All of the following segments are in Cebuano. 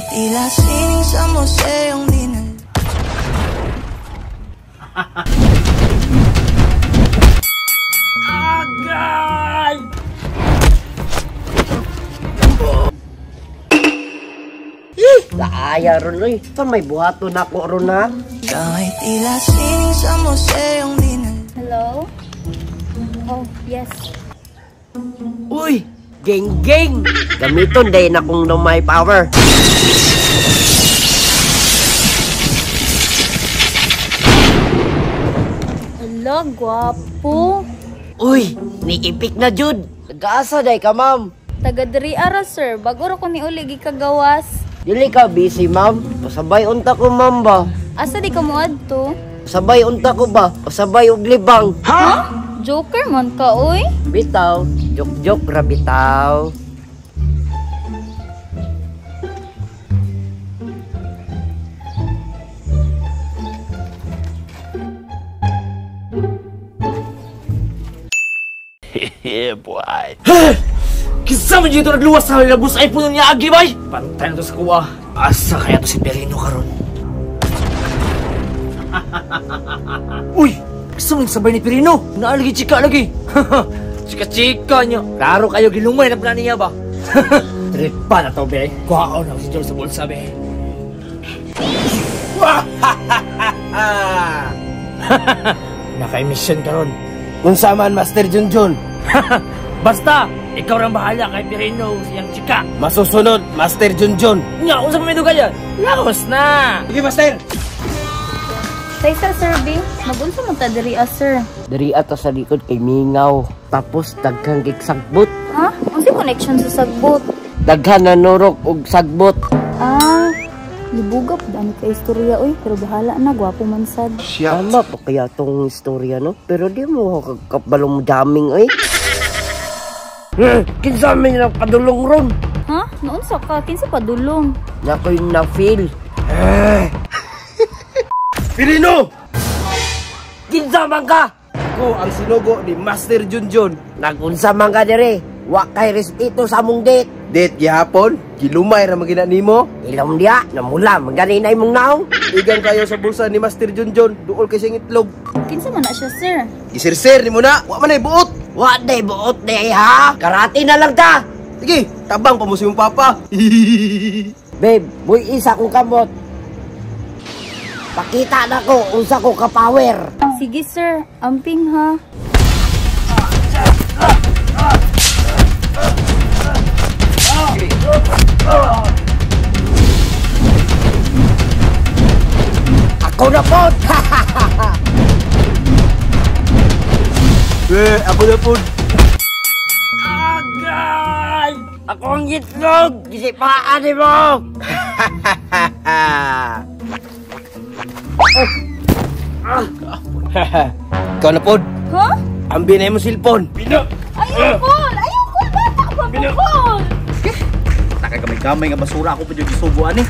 Tila sining sa museong dinala. Agay! Laaya ron oy. Sa may buhaton nako ron ha. Kahit tila sining sa museong dinala. Hello? Oh, yes. Uy, geng geng. Gamiton day na kong no my power. Hello, gwapo. Uy, niipik na jud. Nagaasa day ka, ma'am. Taga diri ara, sir. Bago ra ko ni uli gikagawas. Dili ka busy, ma'am. Pasabay unta ko, ma'am ba? Asa di ka moadto? Pasabay unta ko ba? Pasabay og libang. Ha? Joker man ka, uy. Bitaw, joke-joke ra bitaw. Yeah, boy. Kinsa man dito nagluwas sa labos iPhone niya agi bay. Pantay na to sa kuwa. Asa kaya to si Perino karon? Uy, asa man sabay ni Perino? Naa lagi chika lagi. Chika-chika niya. Klaro kayo gilumay na plano niya ba? Tripa na to be. Kuhaon na si George sa bulsa be. Naka-mission karon. Unsa man Master Junjun? Basta, ikaw rang bahala kay Perino siyang chika. Masusunod, Master Junjun. Nga, unsa pa may dugayan? Laos na! Sige, Master! Taysa, sir, B. Magunsa man ta diri, sir. Diri ato sa likod kay mingaw. Tapos daghang gigsagbot. Ha? Unsa connection sa sagbot? Daghan na nurok og sagbot. Ah, libuga pud ani ka istorya oy, pero bahala na, gwapo man sad. Tama pa kaya tong istorya no? Pero di mo kabalong daming oy. Kinsa man nang padulong ron? Ha? Naunsa ka? Kinsa padulong? Nakoy na feel. Pirino! Kinsa man ka? Ako ang sinugo ni Master Junjun. Nagunsa man ka dire? Wa kay respeto sa among date. Date gihapon, gilumay ra magina nimo. Ilom diya, namula man gani na imong naong. Igang kayo sa bulsa ni Master Junjun, duol kay siyang itlog. Kinsa man na siya, sir? Gisirser nimo na, wa man ay buot. Wa day buot day ha. Karate na lang ta. Sige, tabang pa mo si imong papa. Babe, buy isa kong kamot. Pakita na ko unsa ko ka power. Sige, sir. Amping ha. Ako na po. Eh, ako na po. Agay! Ako ang itlog! Gisipaan ni mo! Ikaw na po. Ha? Ambi na imong cellphone. Ayaw call! Ayaw call! Bata pa ko call! Takay kamay-kamay nga basura ako pa dyan gisubuan eh.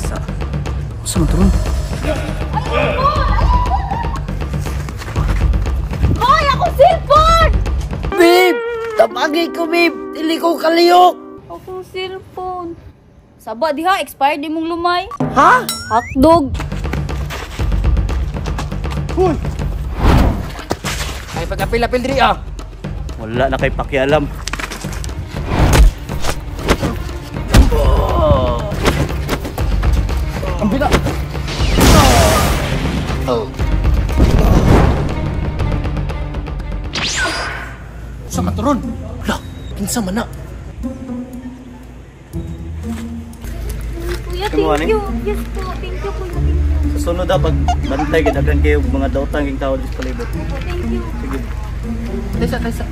Sa... Sa man turon? Ayaw call! Hoy! Akong cellphone! Babe! Tabagi ko, babe! Dili ko kaliyok! Akong cellphone. Saba diha, expired di mong lumay. Ha? Hotdog. Huy! Ay pagkapil-apil diri ah. Wala na kay pakialam. Ang bila. Sa man turon? Lah, kinsa man na? Kuya, thank you. Yes po, thank you, kuya. Thank you. Sa sunod ha, pag bantay, gadagan kayo mga daotang yung tao dito palibot. Thank you. Sige. Taysa, taysa.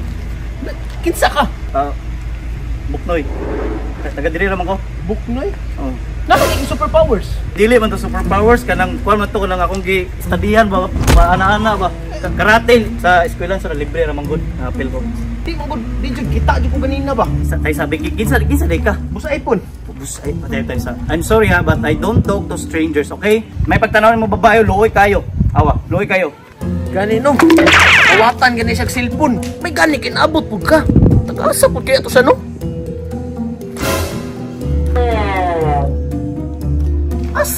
Kinsa ka? Buknoy. Taga diri raman ko. Buknoy? Oh. Nasa kay superpowers? Dili man to superpowers kanang kuan man to kanang akong gi-studyhan ba, paana-ana ba. Karate sa eskwela sa libre ra man gud apil ko. Di mo gud, di jud kita jud ko ganina ba. Sa tay sabi kinsa kinsa day ka? Busa iPhone. Bus ay patay tayo sa. I'm sorry ha, but I don't talk to strangers, okay? May pagtanaw mo babae, luoy kayo. Awa, luoy kayo. Gani no. Awatan gani siya cellphone. May gani kinabot pud ka. Tagasa pud kaya to sa no.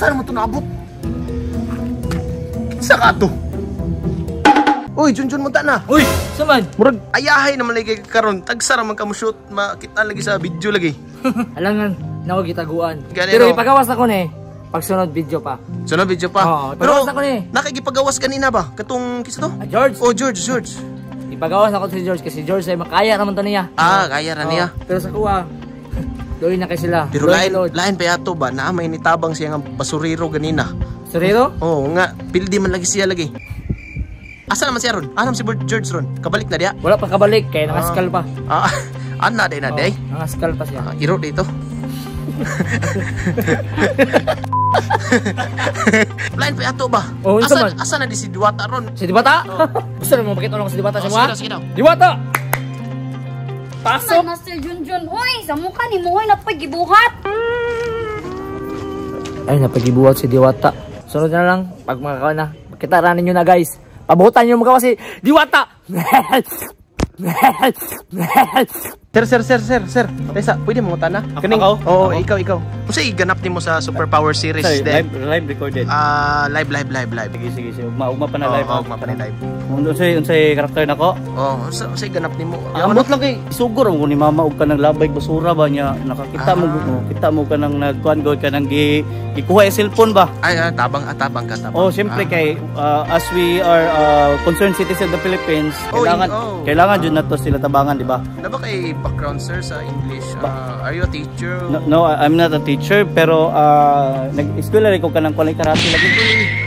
Asa naman ito naabot? Kinsa ka to? Uy, Junjun mo ta na. Uy, saman. Murag ayahay naman lagi kay karon. Tagsa ra man ka mo shoot, makita lagi sa video lagi. Alangan, nawa gitaguan. Ganito. Pero ipagawas ako ni pagsunod video pa. Sunod video pa. Oo, ipagawas ako ni. Nakikipagawas kanina ba? Katong kisa to? Ah, George. Oh, George, George. Ipagawas ako si George kasi George ay makaya naman to niya. Ah, kaya ra niya. Oo, pero sa kuha, doon na kay sila. Pero Doon, lain, Lord. lain pa yato ba? Naa may nitabang siya nga basurero ganina. Surero? Oo nga, pildi man lagi siya lagi. Asa naman siya ron? Anam si George ron? Kabalik na diya? Wala pa kabalik kay nangaskal pa. Ah, ana day na day. Oo, nangaskal pa siya. Ah, iro dito. Lain pa yato ba? Oo, unsa asa, man? asa na di si Diwata ron? Si Diwata? Gusto na mo makita lang si Diwata Oh, sa sige mga? daw, sige daw. Diwata! Pasok! Master Junjun, uy, sa mukha ni mo, uy, napagibuhat. Ay, napagibuhat si Diwata. Sunod na lang, pag makakawa na, makita ranin nyo na guys. Pabutan nyo mukha si Diwata! Sir, sir, sir, sir, sir. Tesa, pwede mo na? Kaning- ako? Oo, Ako? ikaw, ikaw. Unsa iganap nimo sa Superpower series Sorry, then? live, live recorded. Ah, live, live, live, live. Sige, sige, sige. Ugma, ugma pa na Oo, live. oo, ugma pa na live. Unsay unsay karakter nako? Oh, unsa unsay ganap nimo? Ambot lang kay sugor mo ni mama og kanang labay basura ba niya nakakita mo Ah. oh, kita mo kanang nagkuan god kanang gi gikuha yung cellphone ba. Ay, ah, tabang, ah, tabang ka, tabang. Oh, siyempre Ah. kay as we are concerned citizens of the Philippines, Oh, kailangan oh. kailangan jud nato sila tabangan, di ba? Na ba kay background sir sa English? Ah, are you a teacher? No, no, I'm not a teacher pero nag-eskwela rin ko kanang kulay karate lagi.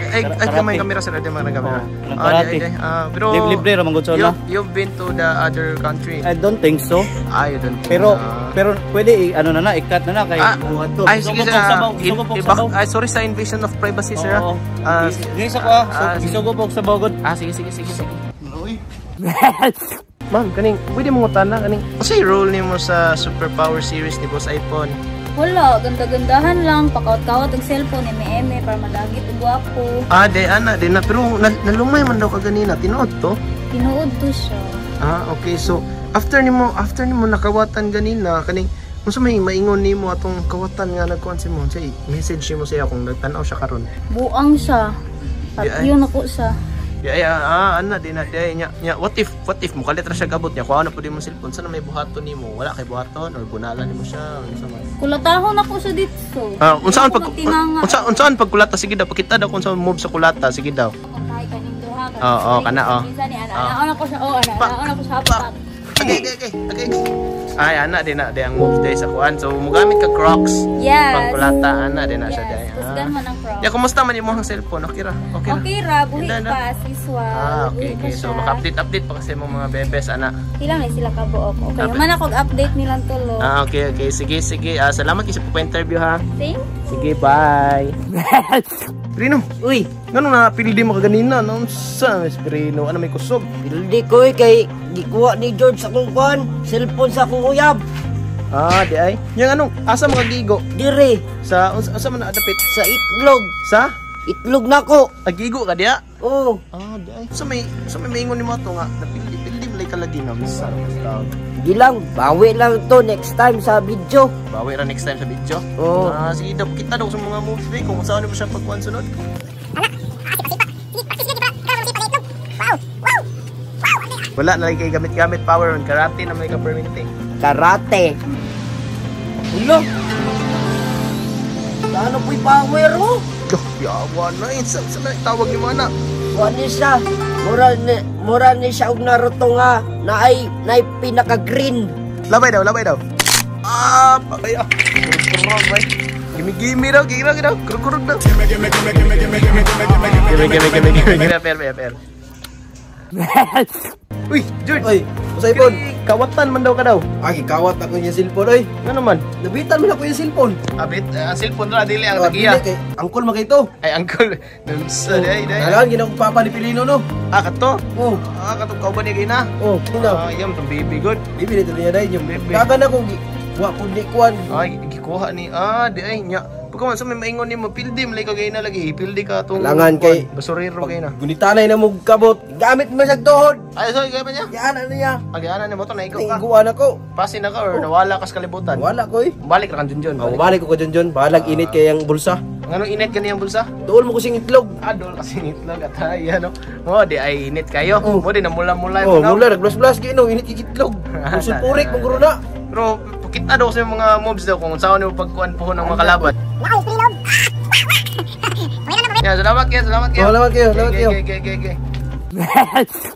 Ay, ay, Karate. may camera sir, ay, may camera. Oh, kanang Ah, karate. di, ay, di. Ah, pero Libre ra man gud sa una. You've been to the other country. I don't think so. Ah, you don't. Pero Ah. pero pwede ano na na i-cut na na kay Ah, buhat to. ay, sige Gusto sir. ko sabaw, Ah, gusto ko sabaw. ay, sorry sa invasion of privacy, sir. Oo. Ah, Sige sa ko ah. ah, sige. Gusto ko pog sabaw gud. Ah, sige, sige, sige, sige. Ma'am, kaning pwede mo ngutana kaning unsay role nimo sa Superpower series ni Boss iPhone? Wala, ganda-gandahan lang, pakawat-kawat ang cellphone, eme-eme, para madagit og gwapo. Ah, di ana, di na pero nalumay man daw ka ganina, tinuod to. Tinuod to siya. Ah, okay. So, after nimo nakawatan ganina kaning unsa may maingon nimo atong kawatan nga nagkuan si mo, unsay message nimo siya kung nagtan-aw siya karon? Buang siya. Di ay. Patyon ako siya. Di ay ah, ana di na di ay nya, nya what if mukalit ra siya gabot niya kuha na pud imong cellphone sana may buhaton nimo wala kay buhaton or bunalan nimo siya unsa man. Kulatahon ako siya dito. Ah, unsaan pag Magtinanga. unsaan pagkulata sige daw pakita daw kung sa move sa kulata sige daw. Kung tayo kaning duha ka. Oo, oo, kana, oo. Minsan ni ana, Oo. ana ko siya, oh, ana, Pak, ana ko siya. pak. Pak. Okay, okay, okay. Okay. Ay, ana di na di ang move day sa kuan. So mugamit ka Crocs. Yes. Pangkulata ana di na siya Yes, day. kusgan man ang Crocs. Ya, kumusta man imong cellphone? Okay ra. Okay ra. Okay ra, buhi Ganda na. pa, as usual. Ah, okay, Buhi pa okay. So siya. maka-update update pa kasi imong mga bebes ana. Ilang na sila kabuok. Okay, Update. man ako update nilang tulo. Ah, okay, okay. Sige, sige. Ah, salamat kay sa pa-interview ha. Thank Sige, bye. Rino, Uy, ngano na pildi mo kaganina? No, sa Rino, ano may kusog? pildi ko eh, kay gikuha ni George sa akong kuan, cellphone sa akong uyab. Ah, di ay. Yang anong asa mo kagigo? Dire Sa unsa unsa man adapit? sa itlog. Sa Itlog nako. agigo ka diya? Oh, Ah, di ay. Sa may maingon nimo ato nga napildi pildi mo lay kalagi na unsa man gilang bawi lang to next time sa video. Bawi ra next time sa video. Oo. Ah, sige daw kita daw sa mga moves day kung saan mo siya pagkuan sunod. Wala na lagi kay gamit-gamit power on karate na may ka perminting. Karate. Ulo. Ano po'y power oh? Go, yawa na eh. Sa na tawag ni mana. Kuan ni siya. Mura ni siya og Naruto nga na ay pinaka green. Labay daw, labay daw. Ah, patay ah. Kurog-kurog, bay. Gimme, gimme daw, gimme, daw. Kurog-kurog daw. Gimme, gimme, gimme, gimme, gimme, gimme, gimme, gimme, gimme, gimme, gimme, per, per, per. Uy, George. Uy, sa ipon. Kawatan man daw ka daw. Ah, gikawat ako yung cellphone, oy. Ano naman? Nabitan man ako yung cellphone. Abit, ang cellphone ra dili ang Ah, tagiya. dili kay angkol man kay to. Ay, angkol. Nunsa, day, day. Kailangan ginakong papa ni Pilino, no? Ah, kato. Oh, Ah, kato kauban ni gina. oh, ina. Ah, yam tong baby good. Bibi nito niya dai yung Bibi. Dagan ako wa pud ni kuan. Ay, gikuha ni. Ah, di ay nya. Pagka man sa may maingon nimo, pildi man ka gay na lagi. Pildi ka tong Kailangan kay- basurero gay na. Gunitanay na mo kabot. Gamit man siya tuhod. Ay, sorry, kaya pa niya. Yan ano niya. Agianan nimo to naigo ka. Tingguan ako. Pasin na ka or nawala ka sa kalibutan. Wala ko eh. Balik ra kang Junjun. Oh, balik ko ka Junjun. Bahalag init kay ang bulsa. Nganong init kaniyang bulsa? Duol mo kasing itlog. Ah, duol kasi itlog at ay ano. Mo di ay init kayo. Oh. Mo di na mula-mula. Oh, mula nagblas-blas kay no, init kay itlog. Kung sulpurik mo guro na. Pero kita daw sa mga moves daw kung saan mo pagkuan puhon ng mga kalaban. Yeah, salamat kayo, salamat kayo. Oh, salamat kayo, salamat kayo. Okay.